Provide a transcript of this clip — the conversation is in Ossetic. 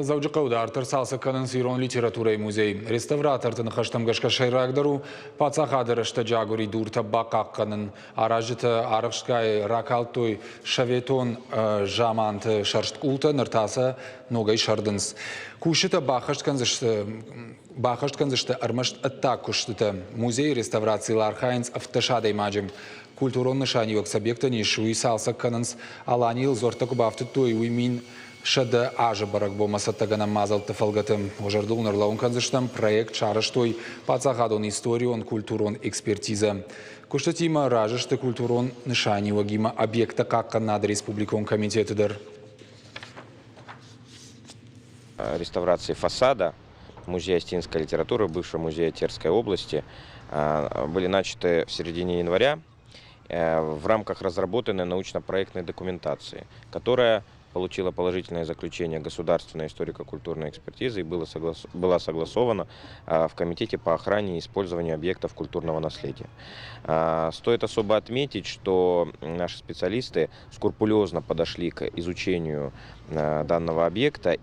Дзӕуджыхъӕуы дарддӕр цалцӕг кӕнынц ирон литературӕйы музей. Реставраторты ныхӕстӕм гӕсгӕ сӕйрагдӕр у паддзахады рӕстӕджы агуыридуртӕ бахъахъхъӕнын. Аразджытӕ арӕхстгай ракалдтой советон заманты сӕрст къултӕ, ныр та сӕ ногӕй сӕрдынц. Кусджытӕ баххӕст кӕндзысты баххӕст кӕндзысты ӕрмӕст ӕддаг куыстытӕ. Музейы реставрацийыл архайынц 17 адӕймаджы. Культурон нысаниуӕг цы объектӕн ис, уый цалцӕг кӕнынц. Аланийыл дзуӕрттӕ куы бафтыдтой, уый 1100 азы бӕрӕгбонмӕ цӕттӕгӕнӕн мадзӕлтты фӕлгӕты. Уӕ зӕрдыл ӕрлӕууын кӕндзыстӕм, проект сарӕзтой паддзахадон историон-культурон экспертизӕ. Куыстытимӕ разы сты культурон нысаниуӕгимӕ объекттӕ хъахъхъӕнынады республикон комитеты дӕр. Реставрации фасада Музея осетинской литературы, бывшего музея Терской области, были начаты в середине января в рамках разработанной научно-проектной документации, которая получила положительное заключение государственной историко-культурной экспертизы и была согласована в Комитете по охране и использованию объектов культурного наследия. Стоит особо отметить, что наши специалисты скрупулезно подошли к изучению данного объекта.